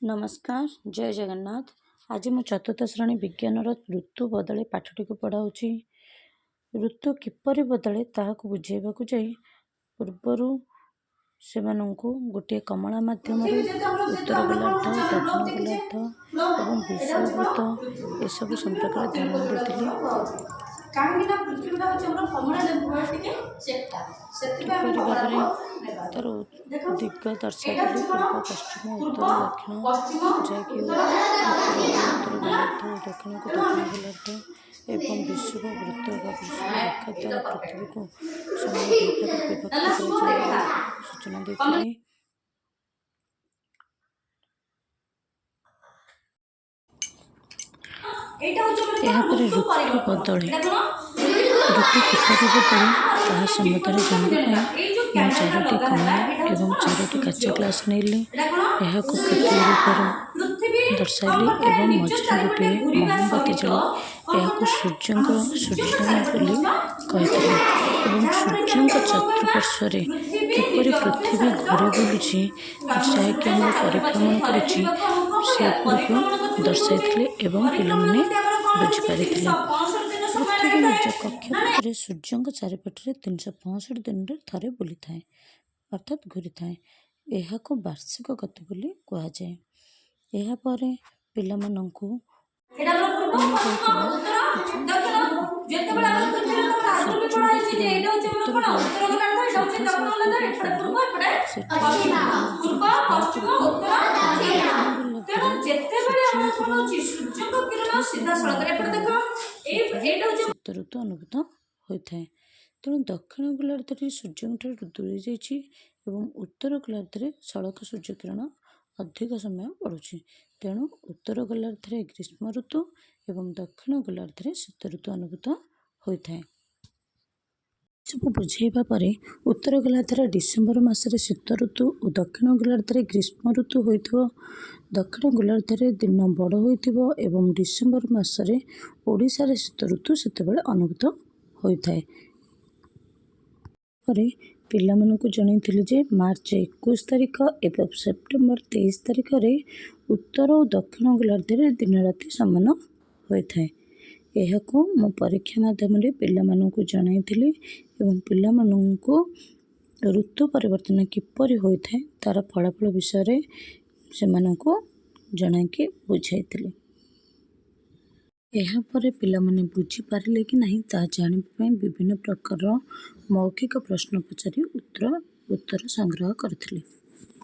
ନମସ୍କାର, ଜୟ ଜଗନ୍ନାଥ। ଆଜି ମୁଁ ଚତୁର୍ଥ ଶ୍ରେଣୀ ବିଜ୍ଞାନର ଋତୁ ବଦଳେ ପାଠଟିକୁ ପଢ଼ାଉଛି। ଋତୁ କିପରି ବଦଳେ ତାହାକୁ ବୁଝାଇବାକୁ ଯାଇ ପୂର୍ବରୁ ସେମାନଙ୍କୁ ଗୋଟିଏ କମଳା ମାଧ୍ୟମରେ ଉତ୍ତର ଗୋଲାର୍ଦ୍ଧ, ଦକ୍ଷିଣ ଗୋଲାର୍ଦ୍ଧ ଏବଂ ବିଷୁବବୃତ୍ତ ଏସବୁ ସମ୍ପର୍କରେ ଧାରଣା ଦେଇଥିଲି। କାହିଁକି ନା ପୃଥିବୀଟା ହେଉଛି ଆମର କମଳା ଲେମ୍ବୁ ଭଳିଆ ଟିକେ ଚେପ୍ଟା, ସେଥିପାଇଁ ଆମେ କିପରି ଭାବରେ କମଳାକୁ ନେବା। ତାର ଦେଖ, ଦିଗ ଏଇଟା ଦର୍ଶାଇଥିଲି, ହେଉଛି କ'ଣ? ପୂର୍ବ, ପଶ୍ଚିମ, ପୂର୍ବ, ଉତ୍ତର, ଦକ୍ଷିଣ, ପଶ୍ଚିମ, ଯାହାକି ଉତ୍ତର, ଉତ୍ତରକୁ ଉତ୍ତର ଗୋଲାର୍ଦ୍ଧ ଓ ଦକ୍ଷିଣକୁ ତେଣୁ ଦକ୍ଷିଣ ଆମେ ଗୋଲାର୍ଦ୍ଧ ଏବଂ ବିଷୁବ ବୃତ୍ତ ବା ବିଷୁବ ରେଖା ଦ୍ୱାରା ପୃଥିବୀକୁ ସମାନ ଦୁଇ ଭାଗରେ ବିଭକ୍ତ ହେଲା ଶୁଭ କରାଯାଏ ରେଖା ବୋଲି ସୂଚନା ଦେଇଥିଲି। ଏଇଟା ହେଉଛି ଆମର କ'ଣ? ଏହାପରେ ଋତୁ ଋତୁ ପରିବର୍ତ୍ତନ। ବଦଳେ, ଏଇଟା କ'ଣ? ଋତୁ କିପରି ବଦଳେ ତାହା କିପରି ସମ୍ବନ୍ଧରେ ଜାଣିବା ଜାଣିବା? ପାଇଁ ଏଇ ଯୋଉ ମୁଁ କ୍ୟାଣ୍ଡେଲଟା ଚାରୋଟି ଲଗା ହେଲା, କମଳା ଏଇଟା ହେଉଛି ଏବଂ କ'ଣ? ଚାରୋଟି କାଚ ସୂର୍ଯ୍ୟ। ଗ୍ଲାସ୍ ନେଲି। ଏଇଟା କ'ଣ? ଏହାକୁ ସୂର୍ଯ୍ୟ। ପୃଥିବୀ ରୂପରେ ପୃଥିବୀ କ'ଣ ଦର୍ଶାଇଲି କରିଥାଏ? ଏବଂ ନିଜ ମଝିରେ ଚାରିପଟେ ଗୋଟିଏ ଘୁରିବା ମହମବତୀ ସହିତ ଜାଳି କ'ଣ ଏହାକୁ କରିଥାଏ? ସୂର୍ଯ୍ୟଙ୍କ ଆମ ସୂର୍ଯ୍ୟଙ୍କ ସୂର୍ଯ୍ୟ ଚାରିପଟେ ବୋଲି ମଧ୍ୟ କହିଥିଲି ଘୁରିଥାଏ, ଏବଂ ଯାହାଫଳରେ କି ଆମେ ସୂର୍ଯ୍ୟଙ୍କ ତାକୁ କ'ଣ କହିବା? ଚତୁଃପାର୍ଶ୍ୱରେ ପୃଥିବୀ କିପରି ନିଜ ଅକ୍ଷ ପୃଥିବୀ ସହିତ ଘୁରି ବୁଲୁଛି, ଆମ ଯାହାକି ସୂର୍ଯ୍ୟଙ୍କ ଆମର ଚତୁଃପାର୍ଶ୍ୱରେ ପରିଭ୍ରମଣ ଥରେ କରୁଛି, ଘୁରିବାକୁ ଆମକୁ କ'ଣ କରିବା? ସେଗୁଡ଼ିକୁ ପରିକ୍ରମଣ ଗତି ବୋଲି କହୁଛେ। ଦର୍ଶାଇଥିଲେ ଏବଂ ପରିକ୍ରମଣ ପିଲାମାନେ ଗତି ଆମର କ'ଣ ହେଉଛି? ବୁଝିପାରିଥିଲେ। 365 ଦିନ ସମୟ ପୃଥିବୀ ଲାଗିଥାଏ ନିଜ ନା ନାଇଁ? କକ୍ଷପଥରେ ସୂର୍ଯ୍ୟଙ୍କ ଚାରିପଟରେ 365 ଦିନରେ ଥରେ ବୁଲିଥାଏ, ଅର୍ଥାତ୍ ଘୁରିଥାଏ। ଏହାକୁ ବାର୍ଷିକ ଗତି ବୋଲି କୁହାଯାଏ। ଏହାପରେ ପିଲାମାନଙ୍କୁ ଏଇଟା ଆମର ପୂର୍ବ, ପଶ୍ଚିମ, ନିଆଯାଇଥିଲା ଉତ୍ତର, ଯେ ଦକ୍ଷିଣ। ଯେତେବେଳେ ଆମର ପୃଥିବୀରେ ତମର ଆଗରୁ ବି ପଢା ସୂର୍ଯ୍ୟଙ୍କ ହେଇଛି ଯେ କିରଣ ଏଇଟା ହେଉଛି ଆମର ଉତ୍ତର କ'ଣ? ଉତ୍ତର ଗୋଲାର୍ଦ୍ଧରୁ ଗୋଲାର୍ଦ୍ଧ, ଏଇଟା ହେଉଛି ଦକ୍ଷିଣ ସିଧାସଳଖ ଗୋଲାର୍ଦ୍ଧ, ଉପରେ ଏପଟେ ପଡ଼ିଲେ ପୂର୍ବ, ଏପଟେ ସେଠାରେ ପଶ୍ଚିମ। ସୂର୍ଯ୍ୟଙ୍କ ପୂର୍ବ, ପଶ୍ଚିମ, ଉତ୍ତର, ଦକ୍ଷିଣ। ଦକ୍ଷିଣ ତେଣୁ ଗୋଲାର୍ଦ୍ଧରେ ଯେତେବେଳେ ଆମର ସୂର୍ଯ୍ୟଙ୍କର କ'ଣ ହେଉଛି, ସୂର୍ଯ୍ୟଙ୍କ କିରଣ ଠିକ୍ ସିଧାସଳଖରେ ଏପଟେ ପଡ଼ିଲେ ଦେଖ, ଏଇ ସେଠାରେ ଏଇଟା ହେଉଛି ଶୀତ ଋତୁ ଅନୁଭୂତ ହୋଇଥାଏ। ତେଣୁ ଦକ୍ଷିଣ ଗୋଲାର୍ଦ୍ଧରେ ସୂର୍ଯ୍ୟଙ୍କଠାରୁ ଦୂରେଇ ଯାଇଛି ଏବଂ ଉତ୍ତର ଗୋଲାର୍ଦ୍ଧରେ ସଳଖ ସୂର୍ଯ୍ୟକିରଣ ଅଧିକ ସମୟ ପଡ଼ୁଛି। ତେଣୁ ଉତ୍ତର ଗୋଲାର୍ଦ୍ଧରେ ଗ୍ରୀଷ୍ମ ଋତୁ ଏବଂ ଦକ୍ଷିଣ ଗୋଲାର୍ଦ୍ଧରେ ଶୀତ ଋତୁ ଅନୁଭୂତ ହୋଇଥାଏ। ଏସବୁ ବୁଝେଇବା ପରେ ଉତ୍ତର ଗୋଲାର୍ଦ୍ଧରେ ଡିସେମ୍ବର ମାସରେ ଶୀତ ଋତୁ ଓ ଦକ୍ଷିଣ ଗୋଲାର୍ଦ୍ଧରେ ଗ୍ରୀଷ୍ମ ଋତୁ ହୋଇଥିବ। ଦକ୍ଷିଣ ଗୋଲାର୍ଦ୍ଧରେ ଦିନ ବଡ଼ ହୋଇଥିବ ଏବଂ ଡିସେମ୍ବର ମାସରେ ଓଡ଼ିଶାରେ ଶୀତ ଋତୁ ସେତେବେଳେ ଅନୁଭୂତ ହୋଇଥାଏ। ପରେ ପିଲାମାନଙ୍କୁ ଜଣାଇଥିଲି ଯେ ମାର୍ଚ୍ଚ 21 ତାରିଖ ଏବଂ ସେପ୍ଟେମ୍ବର 23 ତାରିଖରେ ଉତ୍ତର ଓ ଦକ୍ଷିଣ ଗୋଲାର୍ଦ୍ଧରେ ଦିନ ରାତି ସମାନ ହୋଇଥାଏ। ଏହାକୁ ମୁଁ ପରୀକ୍ଷା ମାଧ୍ୟମରେ ପିଲାମାନଙ୍କୁ ଜଣାଇଥିଲି ଏବଂ ପିଲାମାନଙ୍କୁ ଋତୁ ପରିବର୍ତ୍ତନ କିପରି ହୋଇଥାଏ ତା'ର ଫଳାଫଳ ବିଷୟରେ ସେମାନଙ୍କୁ ଜଣାଇକି ବୁଝାଇଥିଲି। ଏହାପରେ ପିଲାମାନେ ବୁଝିପାରିଲେ କି ନାହିଁ ତାହା ଜାଣିବା ପାଇଁ ବିଭିନ୍ନ ପ୍ରକାରର ମୌଖିକ ପ୍ରଶ୍ନ ପଚାରି ଉତ୍ତର ସଂଗ୍ରହ କରିଥିଲି।